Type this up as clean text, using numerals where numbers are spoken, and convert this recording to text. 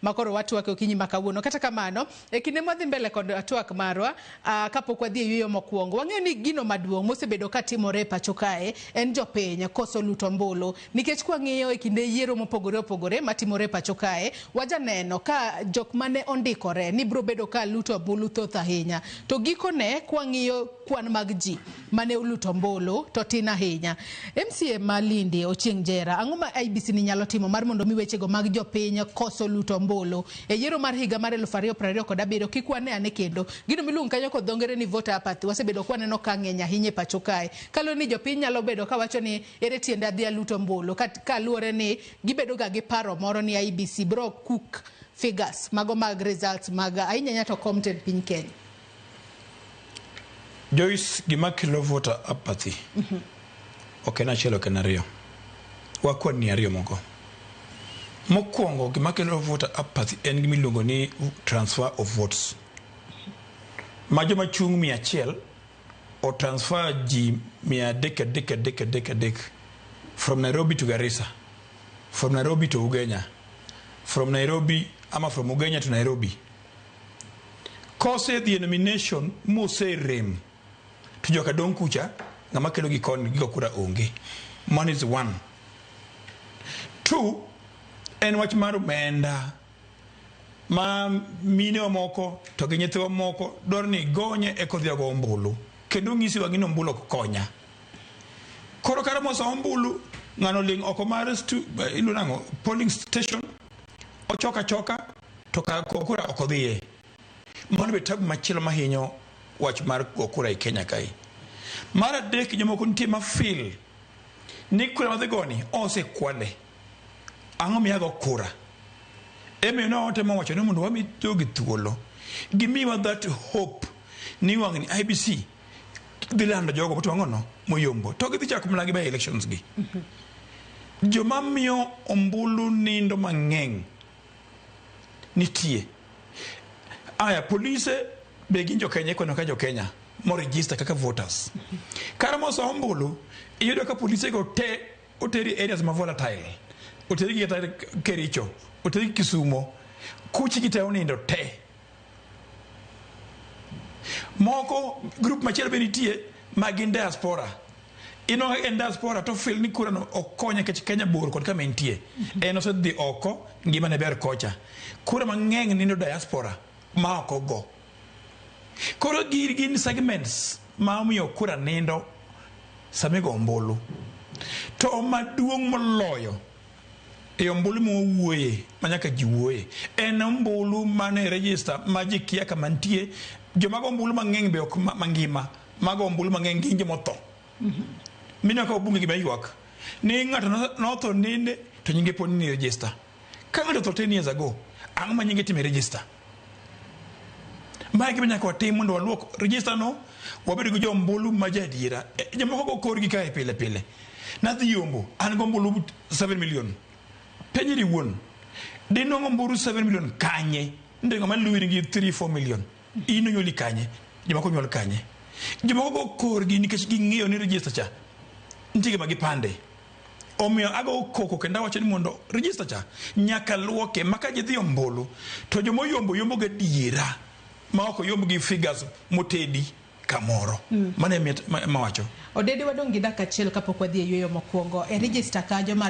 Makoro watwak e okinyi ma kawuono. Kata kamano, e kinde mwadhi mbele kod twak marwa, kapok wadhi e yueyo mokwongo, wang'eyo ni gino maduong' mosebedo ka timore e pacho kae en jopiny koso luto ombulu. Nikech kwang'iyo e kinde yiero mopogore opogore matimore e pacho kae, wajaneno ka jok mane ondikore ni biro bedo ka luto ombulu thoth ahinya. To gikone kwang'iyo kwan mag ji mane oluto ombulu to tin ahinya. MCA ma Lindi Ochieng' Jera, ang'o ma IEBC ni nyalo timo mar mondo mi wechego mag jopiny koso luto ombulu e yiero mar higa mar 2027 kik wane ane kendo gino miluongo kanyo kod dho ngere ni voter apathy wasebedo ka waneno ka ng'eny ahinya e pacho kae kaluwore ni jopiny nyalo bedo ka wacho ni ere tiende adhi alut ombulu kaluwore ni gibedo ga gi paro moro ni IEBC bro cook figures mago mag results mag ahinya ahinya to kom tend piny Kenya. Joyce, gima kelo voter apathy ok en achiel, ok en ariyo. Wakwan ni ariyo moko. Mokwongo, gima kelo voter apathy en gima iluongo ni transfer of votes. Ma joma chung' 100 o transfer ji 300 3 3 3 3 from Nairobi to Garissa, from Nairobi to Ugenya, from Nairobi ama from Ugenya to Nairobi. Kosedhi e nomination moserem to joka dong' kucha ng'ama kelo gi koni gigo kura onge. Mano is one. Two, en wach mar omenda ma minewa moko to gi nyithiwa moko dwaro ni gonye eka odhi ogo ombulu kendo onyisi wang'i ni ombulu ok konya. Koro kata moso ombulu ng'ano ling' oko mar iluongo nang'o polling station ochoka choka to kar go kura ok odhiye. Mano be tabu machielo mahinyo wach mar go kura e Kenya kae. Mar adek jomoko nitie ma feel ni kura madhi goni osekwale. Ang'o miyo ago kura? Emomiyo ne watemo wacho ni mondo wami jogi thuolo. Gimiwa that hope ni wang'ni IEBC dhi lando jogo motimo ang'ono moyombo to gidhi chako mana gi by elections gi. Joma miyo ombulu nindo mang'eny nitie. Aya, polise be gin jo Kenya, ikwano ka jo Kenya mo register kaka voters. Kar moso ombulu, iyudo ka polise go te oteri areas ma volatile. Oteri gi kata Kericho, oteri gi Kisumo. Kuchi gi te onindo te. Moko group machielo be nitie ma gin diaspora. Inwang'o en diaspora to feel ni kura no ok konye nikech Kenya bor kod kama entie. En osedhi oko, ngimane ber kocha. Kura mang'eny nindo diaspora ma oko go. Koro gin segments ma omiyo kura nindo sama igo ombulu. To maduong' moloyo e ombulu mwawuoye ma nyaka ji wuoye en ombulu mane register ma ji kia kama nitie. Joma go ombulu mang'eny be ok mangima. Mago ombulu mang'eny gin joma otho. Mineno ka wabunge gi be ywak ni ng'ato notho nene to nyinge pod ni register. Ka ng'ato otho 10 years ago, ang'o ma nyinge timo e register? Mae gima nyaka watim mondo waluok register no, wabed gi jo ombulu ma jaadiera. Jomoko go korgi kae pile pile. Nadhi yombo, an gi ombulu 7 million. Penjri wuon, dinwang'o ombulu 7 million kanye? Nitie ng'ama luwi nigi 3 4 million. In onyuoli kanye? Jomoko onyuol kanye? Jomoko go korgi nikech ging'eyo ni register cha nitie gima gipande. Omiyo ago koko kendo awacho ni mondo register cha nyaka luoke ma ka ji dhi ombulu to joma oyombo yombo gadiera ma ok oyomb gi figures motedi kamoro. Mano e mawacho. Odede wadong' gi dakika achiel kapok wadhi e yueyo mokwongo. E register kanyo mar